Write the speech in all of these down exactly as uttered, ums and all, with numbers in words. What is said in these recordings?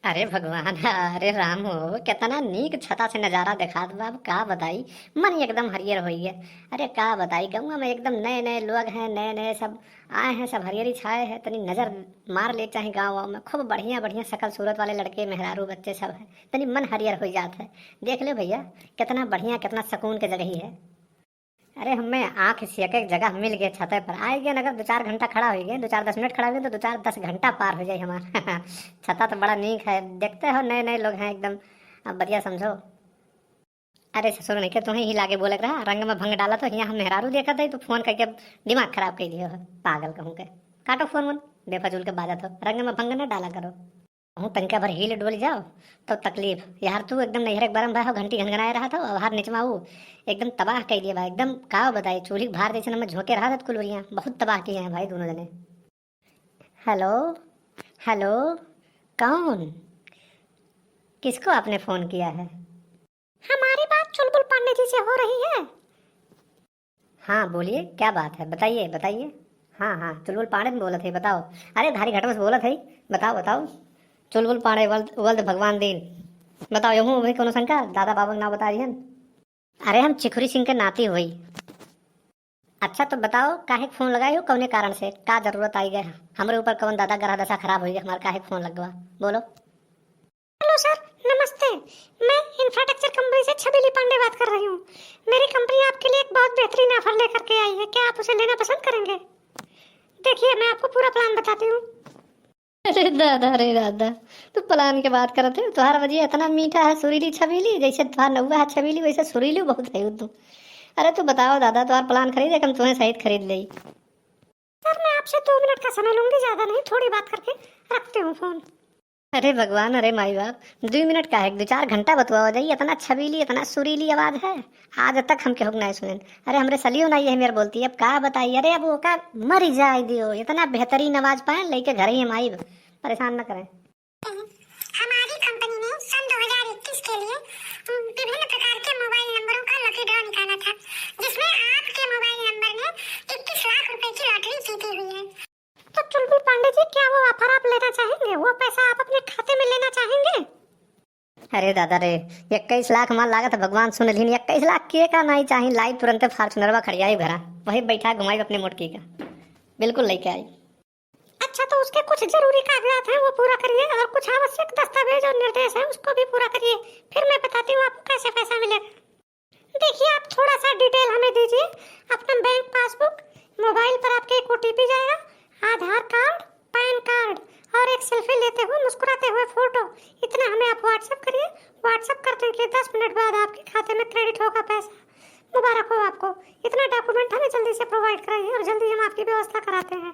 अरे भगवान, अरे राम हो, केतना नीक छता से नजारा देखात बा। अब का बताई, मन ही एकदम हरियर होइ गए। अरे का बताई, गउँवा में एकदम नए नए लोग हैं, नए नए सब आए हैं, सब हरियरी छाए है। तनी नजर मार ले चाहे गाँव वाँव में, खूब बढ़िया बढ़िया शकल सूरत वाले लड़के, मेहरारू, बच्चे सब हैं। तनी मन हरियर होइ जात है। देख ले भइया, केतना बढ़िया, केतना सकून के जगही है। अरे हमें आँख सियके एक जगह मिल गए छते पर, आइ गए, अगर दो चार घंटा खड़ा होइ गए, दो चार दस मिनट खड़ा होइ गए तो दो चार दस घंटा पार होइ जाए हमार। छता तो बड़ा नीक है, देखते हो नए नए लोग हैं एकदम, अब बढ़िया समझो। अरे ससुर नहीं के तुम्हें ही लागे बोलक रहा, रंग में भंग डाला तो यहाँ हम मेहरारू देखत है, तू फोन करके दिमाग खराब कर दियो है, पागल कहूँ के। काटो फोन वोन, बेफजूल के बाजत हो, रंग में भंग न डाला करो। कहूँ तनिका भर हिल डोल जाओ तो तकलीफ। यार तू एकदम नैहर के बरम भाई हो, घंटी घनघनाए रहा था, अब हार निचमा ऊ एकदम तबाह कर दिया भाई, एकदम का बताई, चूल्ही के भार जैसे हमें झोंके रहा था कुल ओरिया, बहुत तबाह किए हैं भाई दोनों जने। हेलो, हेलो, कौन? किसको आपने फोन किया है? हमारी बात चुलबुल पांडे जी से हो रही है? हाँ बोलिए, क्या बात है, बताइए बताइए। हाँ हाँ, चुलबुल पांडे में बोलत है, बताओ। अरे धारी घाट में से बोलत है, बताओ बताओ। चुलबुल पांडे वल्द वल्द भगवान दीन। बताओ, यहूँ भी कोनो शंका? दादा बाबा के नाम बता दिहन। अरे हम चिखुरी सिंह के नाती होई। अच्छा तो बताओ, काहे के फोन लगाई हो, कौने कारण से, का जरूरत आई गए? हमरे ऊपर कौन दादा ग्रह दशा खराब होई गए, हमार काहे के फोन लगवा? बोलो। हेलो सर, नमस्ते। मैं इंफ्राटेक्चर कंपनी से छबीली पांडे बात कर रही हूँ। मेरी कंपनी आपके लिए एक बहुत बेहतरीन ऑफर लेकर के आई है, क्या आप उसे लेना पसंद करेंगे? देखिए, मैं आपको पूरा प्लान बताती हूँ। अरे दादा रे दादा, तू प्लान के बात करत है, तुम्हारा बजिया इतना मीठा है, सुरीली छबीली, जैसे तुम्हारा नौवा है छबीली वैसे सुरीली बहुत है तू। अरे तू बताओ दादा, तुम्हारा प्लान खरीदे कि हम तुम्हें सहित खरीद ले? सर, मैं आपसे दो मिनट का समय लूंगी, ज्यादा नहीं, थोड़ी बात करके रखती हूँ फोन। अरे भगवान, अरे माई बाप, दुई मिनट का है, दो चार घंटा बतुआ हो जाई, इतना छबीली, इतना सुरीली आवाज है, आज तक हम केहू के नाई सुनेन। अरे हमरे सलियो नाई है मेरे बोलती, अब का बताई, अरे अब वो का मरी जाए दियो, इतना बेहतरीन आवाज पाए, लेके घर ही हम आइब, परेशान न करें। हमारी कंपनी ने सन दो हज़ार इक्कीस के लिए विभिन्न प्रकार के मोबाइल नंबरों का लकी ड्रॉ निकाला था, जिसमें आपके मोबाइल नंबर ने इक्कीस लाख रुपए की लॉटरी जीती हुई है। तो चुलबुल पांडे जी, क्या वो ऑफर आप लेना चाहेंगे? वो पैसा आप अपने खाते में लेना चाहेंगे? अरे दादा रे, इक्कीस लाख हमार लागत है, भगवान सुन लीन, इक्कीस लाख के का नाई चाही, लाई तुरंते फॉर्च्यूनरवा खड़ियाई घरा, वही बैठा घुमाई अपने मोटकी का, बिल्कुल लेके आई। अच्छा, तो उसके कुछ जरूरी कागजात हैं, वो पूरा करिए, और कुछ आवश्यक दस्तावेज और निर्देश हैं, उसको भी पूरा करिए। फिर मैं बताती हूँ आपको कैसे पैसा मिलेगा। देखिए, आप थोड़ा सा डिटेल हमें दीजिए, अपना बैंक पासबुक, मोबाइल पर आपके एक ओटीपी जाएगा, आधार कार्ड, पैन कार्ड और एक सेल्फी लेते हुए मुस्कुराते हुए फोटो, इतना हमें आप व्हाट्सएप करिए। व्हाट्सएप करने के दस मिनट बाद आपके खाते में क्रेडिट होगा पैसा। मुबारक हो आपको, इतना डॉक्यूमेंट हमें जल्दी से प्रोवाइड कराइए और जल्दी हम आपकी व्यवस्था कराते हैं।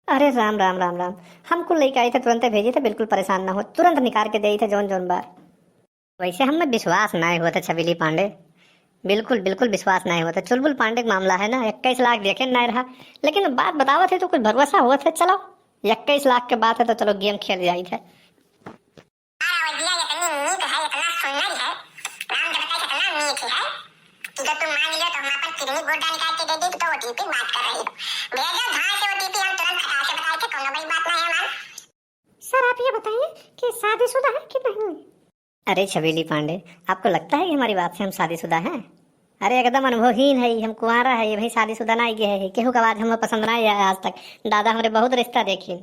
अरे राम राम राम राम, हम कुल लेके आई थे, तुरंते भेजी थे, बिल्कुल परेशान ना हो, तुरंत निकाल के देई थे जौन जौन बार। वैसे हमें विश्वास नाय हुआ था छबीली पांडे, बिल्कुल बिल्कुल विश्वास नाय हुआ था। चुलबुल पांडे का मामला है ना, इक्कीस लाख देखे नाय रहा, लेकिन बात बतावत है तो कुछ भरोसा हुआ था। चलो, इक्कीस लाख के बात है तो चलो गेम खेल जाई थे। अवधिया इतनी नीक है, इतना सुंदर है, राम जगत का इतना मीठ है कि जो तुम मांग लियो तो हम अपन किडनी गुर्दा निकाल के दे दी, तो ओटीपी बात कर रही हो। भेजो धाय से ओटीपी, हम तुरंत खटाक से बताए थे, कोनो बड़ी बात नहीं है हमार। सर, आप ये बताइए कि शादीशुदा है कि नहीं? अरे छबीली पांडे, आपको लगता है कि हमारी बात से हम शादीशुदा हैं? अरे एकदम अनुभवहीन है, हम कुंवारा है, ये भाई शादीशुदा ना गए है, केहू का आवाज हमें पसंद ना आया आज तक। दादा हमरे बहुत रिश्ता देखिन,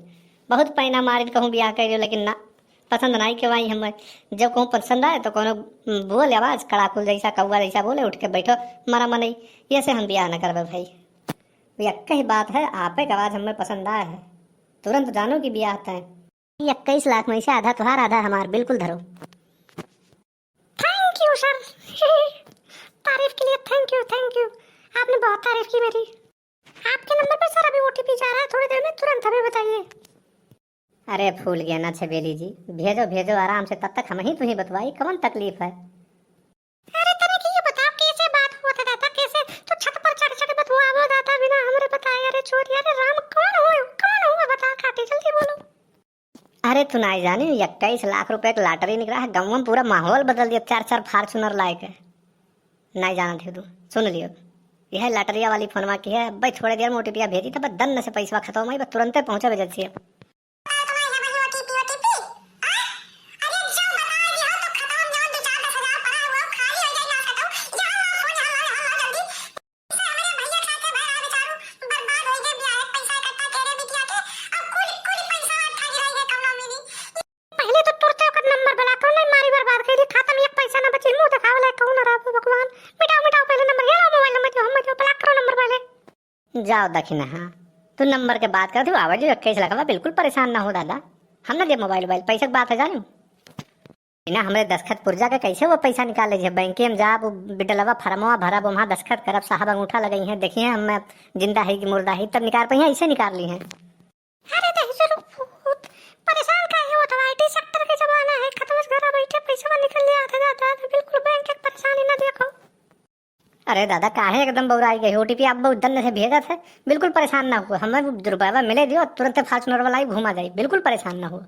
बहुत पैना मारिन, कहूँ ब्याह कर लियो, लेकिन ना, पसंद ना आई के भाई हमें। जब कहूँ पसंद आए तो कोनो बोल आवाज कड़ाकुल जैसा, कौआ जैसा बोले, उठ के बैठो, मरा मनई, ये से हम ब्याह न करबे भाई। ये कही बात है, आपे के आवाज हमें पसंद आया है, तुरंत जानो कि ब्याह तय। इक्कीस लाख में से आधा तुहार, आधा हमार, बिल्कुल धरो। थैंक यू सर। तारीफ के लिए थैंक यू, थैंक यू, आपने बहुत तारीफ की मेरी। आपके नंबर पर सर अभी ओटीपी जा रहा है, थोड़ी देर में तुरंत हमें बताइए। अरे फूल गया ना छबेली जी, भेजो भेजो आराम से, तब तक हम ही तुही बतवाई, कौन तकलीफ है? अरे तने के ये बताओ कैसे बात हुआ था दादा, कैसे तू छत पर चढ़ चढ़ बतवावो दादा बिना हमरे बताए? अरे चोरी, अरे राम, कौन हुआ, कौन हुआ बता काटी, जल्दी बोलो। अरे तू नाई जानी, इक्कीस लाख रुपए के लॉटरी निकला है, गाँव में पूरा माहौल बदल दिया, चार चार फॉर्च्यूनर लाए के। नाई जाना थे तू, सुन लियो, यह लॉटरिया वाली फोनवा की है। अब थोड़े देर में ओटीपी भेजी था, बस दन्न से पैसवा खत्म हुई, बस तुरंते पहुँचे बजट से। जाओ दखिनहा, तू नंबर के बात करत हो, आवा जो इक्कीस लखवा, बिल्कुल परेशान ना हो दादा, हम ना दे मोबाइल वोबाइल, पैसा के बात है जानू। बिना हमरे दस्तखत पुर्जा के कैसे वो पैसा निकाल ले? बैंक में जाब, वो बिडलवा फरमवा भरब, वहाँ दस्तखत करब, साहब अंगूठा लगई हैं, देखिए हम जिंदा है कि मुर्दा है, तब निकाल पाई, ऐसे निकाल ली हैं। अरे दहिजर पूत, परेशान काहे होत हवा? आईटी सेक्टर के जमाना है, खतवस घरा बैठे पैसा निकल जात है, जात है, बिल्कुल बैंक के परेशानी ना देखो। अरे दादा, काहे एकदम बौराई गई? ओटीपी आप बहुत दन्न से भेजत है, बिल्कुल परेशान ना हो, हमें वो रुपया मिले दियो, तुरंत फॉर्च्यूनर वाला ही घुमा जाए, बिल्कुल परेशान ना हो।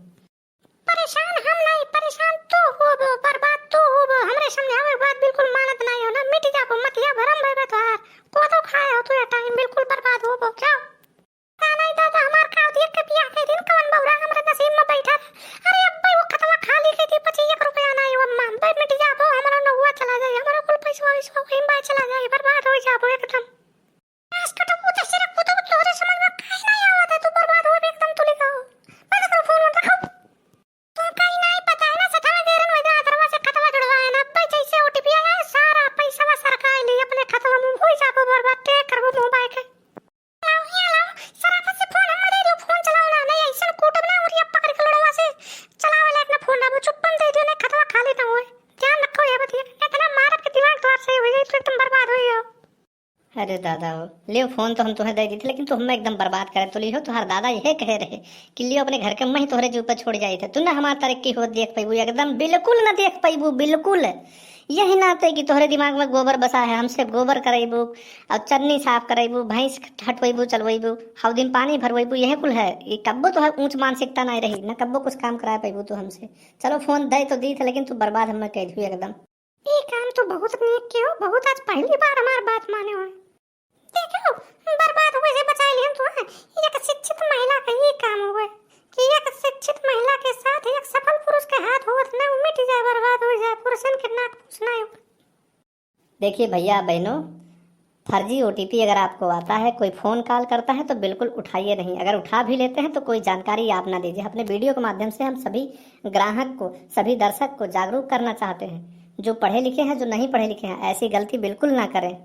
परेशान हम नहीं, परेशान तू होबो, बर्बाद तू होबो। हमरे सामने आवे के बाद बिल्कुल मानत नहीं हो ना, मिट जाबो, मतिया भरम भइबे तोहार। कोदो खाए हो तू ये टाइम, बिल्कुल बर्बाद होबो, जाओ। का नहीं दादा, हमार का होती एक बियाह के दिन कवन बौरा हमरे नसीब में बैठा रहे। अरे अब्बे वो खतवा खाली के दी, पच्चीस एक रुपया नहीं हो अम्मा, बे मिट जाबो, हमारा नौवा चला जाए, हमारा कुल पैसवा वैसवा वहीं बाय चला जाए, बर्बाद हो जाबो एकदम। आज कटबू तो सिरकबू तो तोहरे समझ में काहे नहीं आवत है, तू बर्बाद हो एकदम, तू लिखा हो। बंद करो फोन, बंद रखो। तुमका ही नहीं पता है ना, सठावा गेरन वैदा अथरवा से खतवा जुड़वा है ना, अब्बे जैसे ओटीपी आया है, सारा पैसा सरकार ले अपने खतवा में भूल जाबो बर्बाद, टे करबो मुंह बाय के। लाओ, यहाँ लाओ, सराफत से फोन हम दे दियो, फोन चलाओ ना, नहीं ऐसा कूटब ना और ये पकड़ के लड़वा से चलावे लायक ना फोन ना, वो चुप्पन दे दियो, नहीं खतवा खाली ना होए। ध्यान रखो ये बतिया, इतना मारब के दिमाग द्वार सही हो जाए, तो एकदम बर्बाद हो जाओ। अरे दादा हो, लियो फोन तो हम तुहें दे दी थे, लेकिन तू हमें एकदम बर्बाद करे तो लियो। तुहार दादा यह कहे रहे कि लियो अपने घर के मही तोहरे जी ऊपर छोड़ जाई थे, तू ना हमार तरक्की हो देख पैबू, एकदम बिल्कुल ना देख पैबू, बिल्कुल। यही नाते कि तोहरे दिमाग में गोबर बसा है, हमसे गोबर करैबू और चन्नी साफ करैबू, भैंस हटवैबू, चलवैबू, हौदी में पानी भरवैबू, यह कुल है। ये कब्बो तोहर ऊंच मानसिकता नहीं रही, ना कब्बो कुछ काम करा पैबू तू हमसे। चलो फोन दे तो दी थे, लेकिन तू बर्बाद हमें कह दियो एकदम। ई काम तो बहुत नीक कियो, बहुत आज पहली बार हमार बात माने हो। देखो, बर्बाद हुए से बचाई लिहन तू, हाँ। एक शिक्षित महिला का ई काम हुए कि एक शिक्षित महिला के साथ एक सफल पुरुष के हाथ होत ना, उ मिट जाए, बर्बाद हो जाए, पुरुषन के नाक पूछना है। देखिए भैया बहनों, फर्जी ओटीपी अगर आपको आता है, कोई फ़ोन कॉल करता है तो बिल्कुल उठाइए नहीं। अगर उठा भी लेते हैं तो कोई जानकारी आप ना दीजिए। अपने वीडियो के माध्यम से हम सभी ग्राहक को, सभी दर्शक को जागरूक करना चाहते हैं। जो पढ़े लिखे हैं, जो नहीं पढ़े लिखे हैं, ऐसी गलती बिल्कुल ना करें।